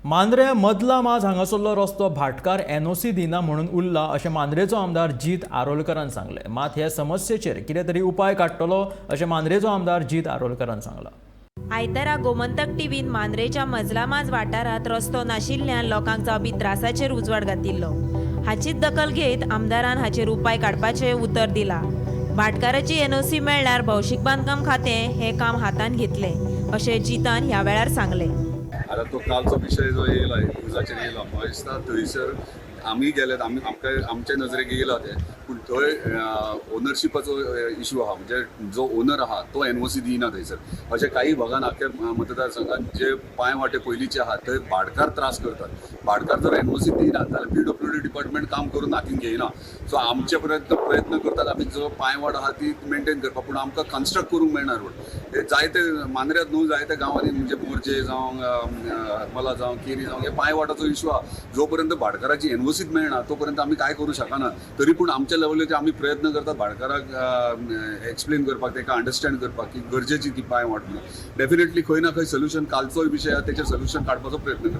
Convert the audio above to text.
मांद्रे मदला माज हांगासरलो रस्तो भाटकार एनओसी दिना म्हणून उरला अशें मांद्रेचो आमदार जीत आरोलकरान सांगलें. मात हे समस्येचेर कितें तरी उपाय काडटलो अशें मांद्रेचो आमदार जीत आरोलकरान सांगलां. आयतारा गोमंतक टीव्हीन मांद्रेच्या मजलामाज वाठारांत रस्तो नाशिल्ल्यान लोकांक जावपी त्रासाचेर उजवाड घातिल्लो. हाचीच दखल घेत आमदारान हाचेर उपाय काडपाचें उतर दिलां. भाटकाराची एनओसी मेळ्ळ्यार भौशीक बांदकाम खातें हें काम हातांत घेतलें अशें जितान ह्या वेळार सांगलें. आतां तो कालचो विशय जो येयला, न्युजाचेर येयला, म्हाका दिसता थंयसर आमी गेल्यात, आमी आमकां आमच्या नजरेक येयला तें. पूण थंय ओनरशिपाचो इशू आहा, म्हणजे जो ओनर आहा तो एनओसी दिना थंयसर. अशे काही भागान आख्या मतदारसंघात जे पांय वाटे पयलींचे आहा थंय भाटकार त्रास करतात. भाटकार जर एनओसी दिना जाल्यार पीडब्ल्यूडी डिपार्टमेंट काम करून हातीन घेयना. सो आमचे प्रयत्न प्रयत्न करतात आमी जो पांयवाट आहा ती मेंटेन करपाक, पूण आमकां कन्स्ट्रक्ट करूंक मेळना रोड. हे जायते मांद्र्यांत न्हू, जायते गांवांनी, म्हणजे मोरजे जावं, हरमला जावं, केरी जावं, हे पांयवाटाचो इशू आहा. जो पर्यंत भाटकाराची एनओसीच मेळना तो पर्यंत आमी कांय करूं शकना. तरी पूण आमच्या लेवलीचेर आमी प्रयत्न करतात भाटकाराक एक्सप्लेन करपाक, ताका अंडरस्टँड करपाक की गरजेची ती पांयवाट म्हणून. डेफिनेटली खंय ना खंय सोल्युशन, कालचोय विशय आहा तेचेर सोल्युशन काडपाचो प्रयत्न करता.